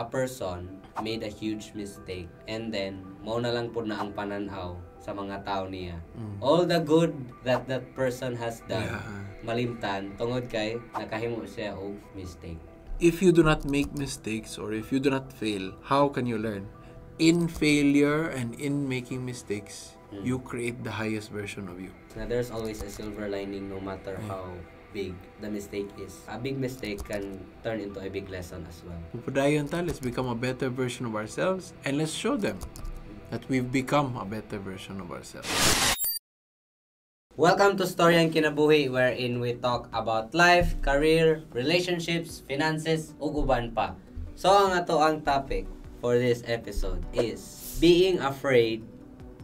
a person made a huge mistake and then mao na lang pud na ang pananaw sa mga tao niya. All the good that that person has done, malimtan tungod kay nakahimo siya og mistake. If you do not make mistakes or if you do not fail, how can you learn? In failure and in making mistakes, you create the highest version of you. Now, there's always a silver lining no matter how big the mistake is. A big mistake can turn into a big lesson as well. Padayon ta, let's become a better version of ourselves and let's show them that we've become a better version of ourselves. Welcome to Storyang Kinabuhi, wherein we talk about life, career, relationships, finances, ug uban pa. So ang ato ang topic for this episode is being afraid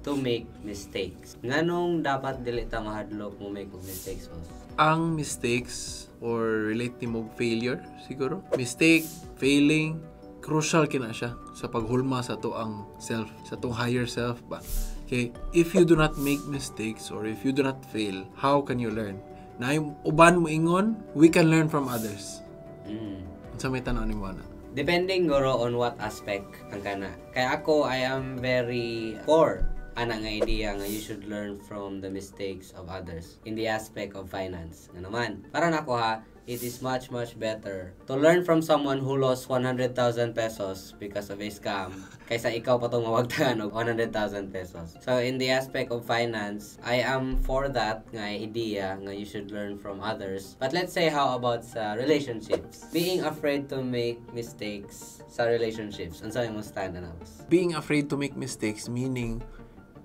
to make mistakes. Nganong dapat dili ta mahadlok mo make og mistakes, boss? Ang mistakes or relate nimo og failure siguro. Mistake, failing, crucial kina siya sa paghulma sa atoang self, sa atong higher self ba. Okay, if you do not make mistakes or if you do not fail, how can you learn? Na yung uban mo ingon, we can learn from others. Unsa may tan-aw nimo ana? Depending guro on what aspect ang kana. Kaya ako, I am very for ana nga idea nga you should learn from the mistakes of others in the aspect of finance. Nga naman, para nako ha, it is much, much better to learn from someone who lost 100,000 pesos because of a scam kaysa ikaw pa tong mawagtangan og 100,000 pesos. So in the aspect of finance, I am for that nga idea nga you should learn from others. But let's say, how about sa relationships? Being afraid to make mistakes sa relationships. Unsa imong stand ana, boss? Being afraid to make mistakes, meaning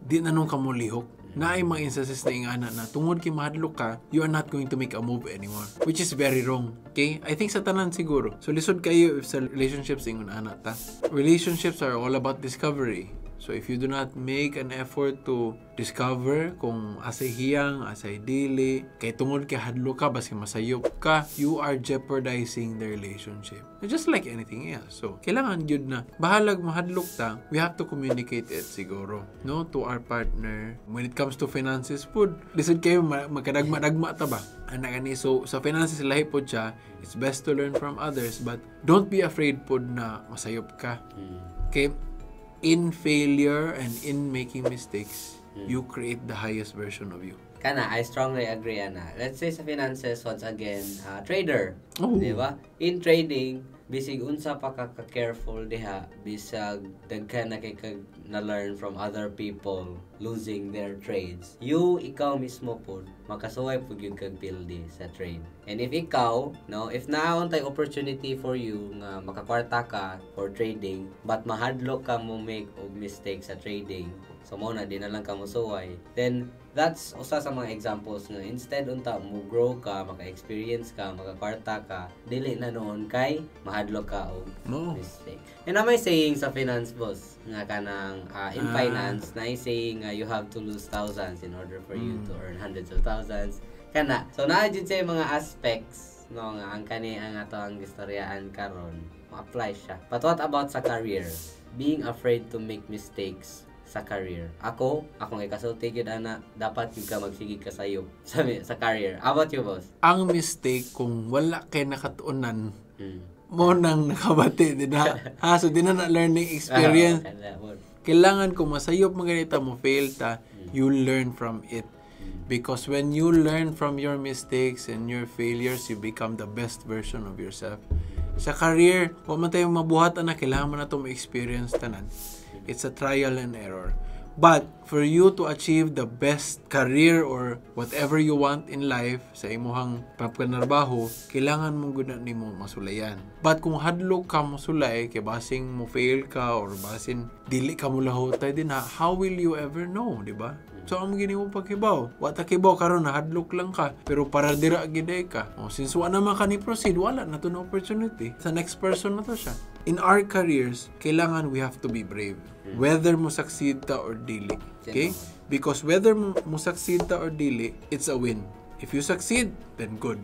di na nuon ka molihok. Naay mga instances na ingana na tungod kay mahadlok ka, you are not going to make a move anymore. Which is very wrong. Okay? I think sa tanan siguro. So lisod kayo if sa relationships ingon ana ta. Relationships are all about discovery. So if you do not make an effort to discover kung asay hiyang, asay dili, kay tungod kay hadlok ka, basin masayop ka, you are jeopardizing the relationship. Just like anything else. So, kailangan gyud na bahalag mahadlok ta, we have to communicate it siguro, no, to our partner. When it comes to finances pud, lisod kayo magkadagma-dagma ta ba? Ana gani. So sa finances lahi pod siya, it's best to learn from others, but don't be afraid pod na masayop ka. Okay? In failure and in making mistakes, you create the highest version of you. Kana, I strongly agree ana. Let's say sa finances, once again, trader. Oh. Di ba? In trading, bisig unsa pa ka ka-careful diha, bisag daghan na kay kag na-learn from other people losing their trades. You, ikaw mismo pod, makasuway pod gyud kag pildi sa trade. And if ikaw, no, if naa tay opportunity for you nga makakwarta ka for trading, but mahadlok ka mo make og mistake sa trading, so mo na di na lang ka mosuway, then that's usa sa mga examples nga instead unta mo grow ka, maka-experience ka, makakwarta ka, dili na nuon kay mahadlok ka og No. mistake. And may saying sa finance, boss, nga kanang in finance na saying nga you have to lose thousands in order for you to earn hundreds of thousands. Kana. So naa jud siya mga aspects, no, nga ang kani ang ato ang istoryaan karon ma-apply siya. But what about sa career? Being afraid to make mistakes sa career. Ako, akong ikasulti gyud ana, dapat gyud ka magsige ka sayop sa career. How about you, boss? Ang mistake kung wala kay nakatuonan, mo nang nakabati, di na? Ha, so di na na learning experience. Ah, kana, boss. Kailangan kung masayop man ganita mo fail ta, you learn from it. Because when you learn from your mistakes and your failures, you become the best version of yourself. Sa career, wa man tayo mabuhat na kailangan mo na ito ma-experience tanan. It's a trial and error. But for you to achieve the best career or whatever you want in life sa imuhang pagpanarbaho, kailangan mong gud na nimo masulayan. But kung hadlok ka mo sulay, kay basing mo fail ka or basin dili ka mo lahotay din ha, how will you ever know, di ba? So ang gini mo pagkibaw, wa ta kibaw karon, nahadlok lang ka, pero para dira gid ka. Oh, since wa naman ka ni proceed, wala na to na opportunity. Sa next person na to siya. In our careers, kailangan we have to be brave. Whether mo succeed ta or dili. Okay? Because whether mo succeed ta or dili, it's a win. If you succeed, then good.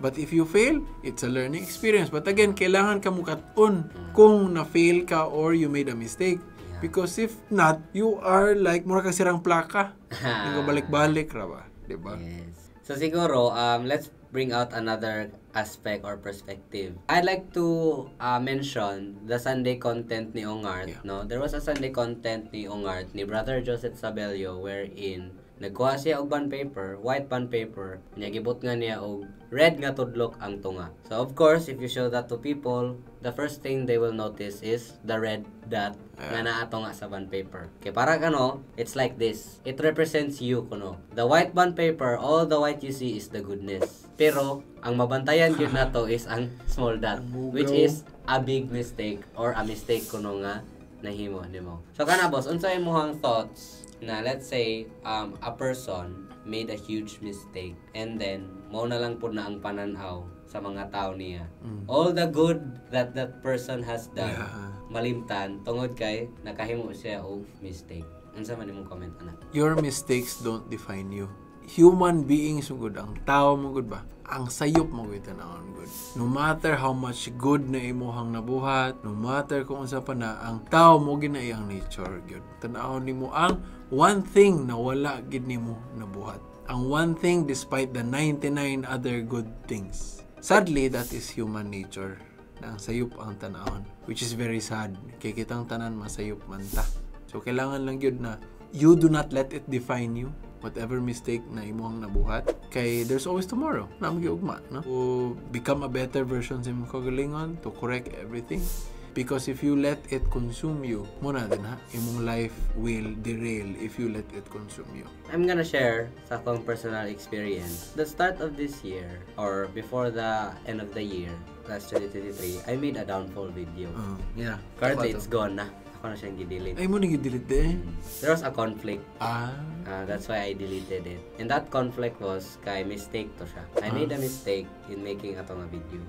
But if you fail, it's a learning experience. But again, kailangan ka mukat-on kung na-fail ka or you made a mistake. Because if not, you are like, mura ka sirang plaka. Nagabalik-balik ra ba? Diba? Yes. So siguro, let's bring out another aspect or perspective. I'd like to mention the Sunday content ni Ongart, no? There was a Sunday content ni Ongart ni Brother Joseph Sabelio wherein nagkuha siya og bond paper, white bond paper, niya gibutngan niya og red nga tudlok ang tunga. So of course, if you show that to people, the first thing they will notice is the red dot nga naa tunga sa bond paper. Kay para kano, it's like this. It represents you kuno. The white bond paper, all the white you see is the goodness. Pero ang mabantayan gyud nato is ang small dot, which is a big mistake or a mistake kuno nga nahimo nimo. So kana, boss, unsa imong thoughts na let's say a person made a huge mistake and then mao na lang pud na ang pananaw sa mga tao niya? All the good that that person has done malimtan tungod kay nakahimo siya og mistake. Unsa man imong comment ana? Your mistakes don't define you. Human beings gud, ang tao mo gud ba? Ang sayop mo gud tanawon gud. No matter how much good na imuhang nabuhat, no matter kung unsa pa na, ang tao mo gina iyang nature gyud. Tan-awon nimo ang one thing na wala gid nimo nabuhat. Ang one thing despite the 99 other good things. Sadly, that is human nature. Na ang sayop ang tanawon, which is very sad. Kay kitang tanan masayop man ta. So, kailangan lang yun na you do not let it define you. Whatever mistake na imong nabuhat. Kay there's always tomorrow. Na ugma, no? To become a better version sa imong kagalingon, to correct everything. Because if you let it consume you, mao na din ha, imong life will derail if you let it consume you. I'm gonna share sa akong personal experience. The start of this year, or before the end of the year, last 2023, I made a downfall video. Currently, it's gone na. Ako na siyang gi-delete. Ay mo nag-delete eh. There was a conflict. That's why I deleted it. And that conflict was kay mistake to siya. I made a mistake in making ato nga video.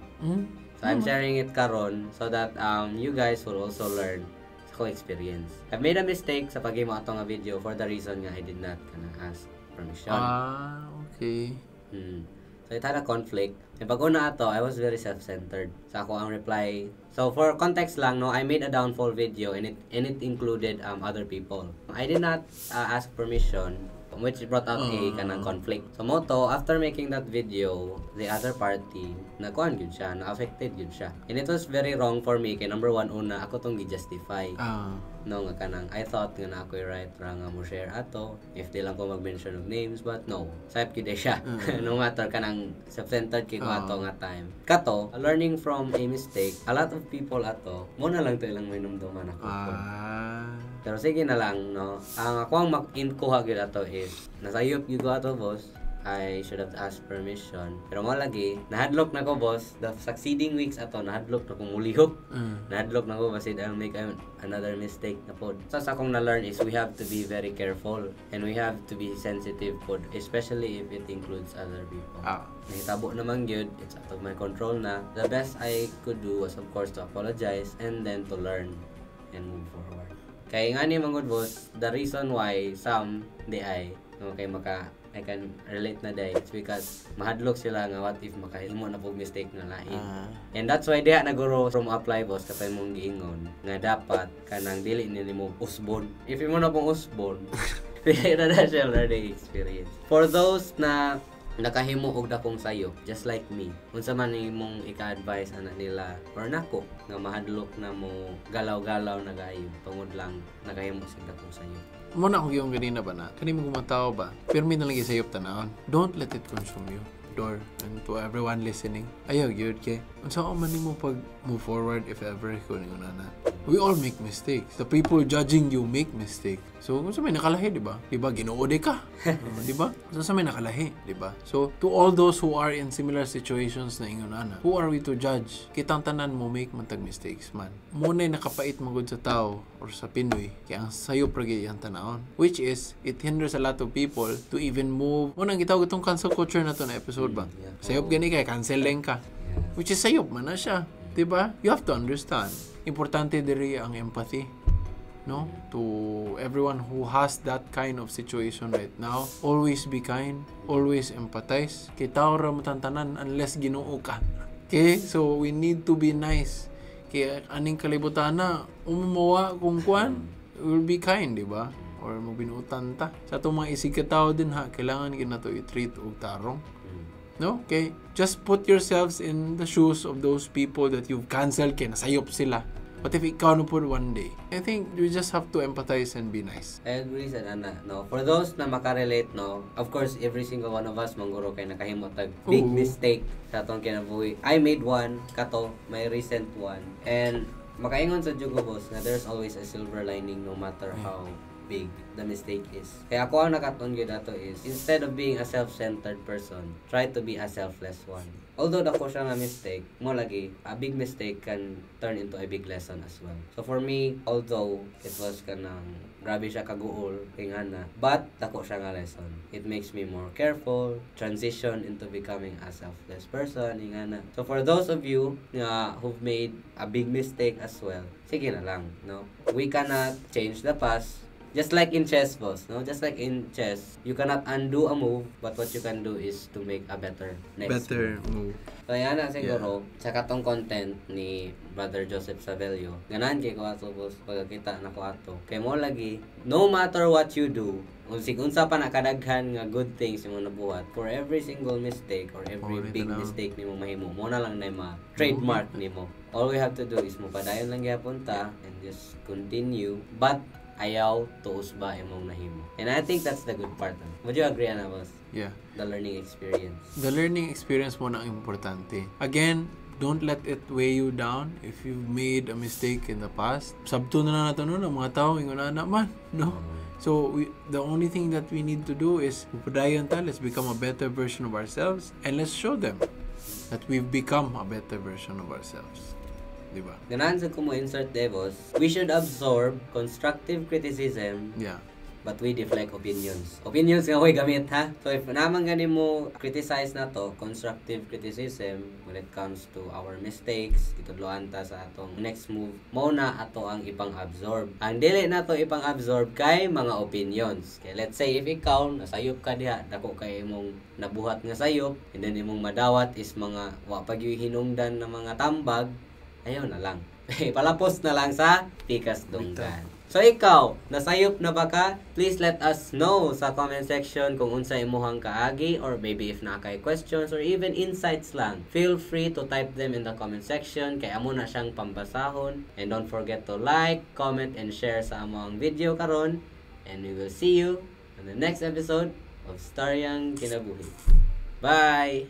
So I'm sharing it karon so that you guys will also learn sa akong experience. I've made a mistake sa paghimo ato nga video for the reason nga I did not kana ask permission. So it had a conflict. And pag una ato, I was very self-centered. Sa ako ang reply. So for context lang, no, I made a downfall video and it included other people. I did not ask permission, which brought out a kanang conflict. So mao to, after making that video, the other party, nakuan gyud siya, na-affected gyud siya. And it was very wrong for me kay number one, una ako tong gi-justify. No, nga kanang I thought nga na ako'y right ra nga mo share ato if di lang ko mag-mention of names, but no, sayop gyud eh siya. No matter, kanang self-centered kay ko ato nga time. Kato, learning from a mistake, a lot of people ato mao na lang to ilang minumduman ako. Pero sige na lang, no, ang ako ang mag-inkuha gyud ato is nasayop gyud ko ato, boss. I should have asked permission. Pero mo lagi, nahadlok na ko, boss. The succeeding weeks ato, nahadlok na ko mulihok. Nahadlok na ko basid I'll make another mistake na pod. So sa akong na-learn is we have to be very careful and we have to be sensitive pod, especially if it includes other people. Nahitabo naman gyud, it's out of my control na. The best I could do was, of course, to apologize and then to learn and move forward. Kay nga ni mga boss, the reason why some di ay no, kay maka I can relate na day, it's because mahadlok sila nga what if makahimo na pog mistake nga lain. And that's why diha naguro from apply, boss, katay mong giingon nga dapat kanang dili ni nimo usbon. If imo na pong usbon, dili na na siya learning experience. For those na nakahimo og dakong sayo, just like me, unsa man imong ika-advise ana nila or nako nga mahadlok na mo galaw-galaw na gayo tungod lang nakahimo sig dakong sayo? Mao na akong yung ganina ba na, kani mo tao ba, pirmi na lang isayop tanawon. Don't let it consume you. Door, and to everyone listening, ayaw gyud kay unsa man nimo pag move forward if ever ko ningon na. We all make mistakes. The people judging you make mistakes. So, kung sa may nakalahi, di ba? Di ba? Ginoo di ka. Di ba? So, sa may nakalahi, di ba? So, to all those who are in similar situations na ingon ana, who are we to judge? Kitang tanan mo make man tag mistakes man. Mao na'y nakapait magud sa tao or sa Pinoy, kaya ang sayop ra gyud iyang tanawon. Which is, it hinders a lot of people to even move. Mao nang gitawag itong cancel culture na to na episode ba? Mm, yeah. Sayop gani kay cancel lang ka. Which is sayop man na siya. Diba? You have to understand. Importante diri ang empathy. No? To everyone who has that kind of situation right now, always be kind, always empathize. Kay tao ra mo tantanan unless Ginoo ka. Okay? So we need to be nice. Kaya aning kalibutan na umumawa kung kwan, will be kind, di ba? Or magbinuutan ta. Sa atong mga isig ka tao din ha, kailangan gid nato i-treat og tarong. No? Okay? Just put yourselves in the shoes of those people that you've canceled kay nasayop sila. What if ikaw na pud one day? I think you just have to empathize and be nice. I agree sa ana, no? For those na makarelate, no, of course, every single one of us mangguro kay nakahimo tag big Oo. Mistake sa atong kinabuhi. I made one, kato, my recent one. And makaingon sad jud ko, boss, nga there's always a silver lining no matter how big the mistake is. Kaya ako, ang nakat-on gyud ato is, instead of being a self-centered person, try to be a selfless one. Although dako siya nga mistake, mo lagi, a big mistake can turn into a big lesson as well. So for me, although it was kanang grabe siya kaguol, ingana, but dako siya nga lesson. It makes me more careful, transition into becoming a selfless person, ingana. So for those of you nga who've made a big mistake as well, sige na lang, no? We cannot change the past. Just like in chess, boss, no? Just like in chess, you cannot undo a move, but what you can do is to make a better next Better move. move. So, yan na siguro, sa katong content ni Brother Joseph Sabelio, ganahan kay ko ato, boss, pagkakita na ko ato. Kay mo lagi, no matter what you do, kung sig unsa pa nakadaghan nga good things imo nabuhat, for every single mistake or every Oh, big na. Mistake nimo mahimo, mo na lang na ma trademark nimo. All we have to do is mopadayon lang gyapon ta and just continue, but ayaw tuos ba imong nahimo. And I think that's the good part, no? Would you agree ana, boss? Yeah. The learning experience. The learning experience mo na ang importante. Again, don't let it weigh you down if you've made a mistake in the past. Sabto na lang nato no, ang mga tao ingon ana man, no? So the only thing that we need to do is padayon ta, let's become a better version of ourselves and let's show them that we've become a better version of ourselves. Di ba? Ganahan sa ko mo insert de, boss. We should absorb constructive criticism but we deflect opinions. Opinions nga ko'y gamit ha. So if naman gani mo criticize na to, constructive criticism when it comes to our mistakes, gitudloan ta sa atong next move, mo na ato ang ipang-absorb. Ang dili na to ipang-absorb kay mga opinions. Kay let's say if ikaw nasayop ka diha, dako kay imong nabuhat nga sayop, and then imong madawat is mga wa pa gyud hinungdan na mga tambag, ayaw na lang. Palapos na lang sa pikas dunggan. So ikaw, nasayop na ba ka? Please let us know sa comment section kung unsa imuhang kaagi or maybe if naa kay questions or even insights lang. Feel free to type them in the comment section kay amo na siyang pambasahon. And don't forget to like, comment, and share sa among video karon. And we will see you in the next episode of Staryang Kinabuhi. Bye!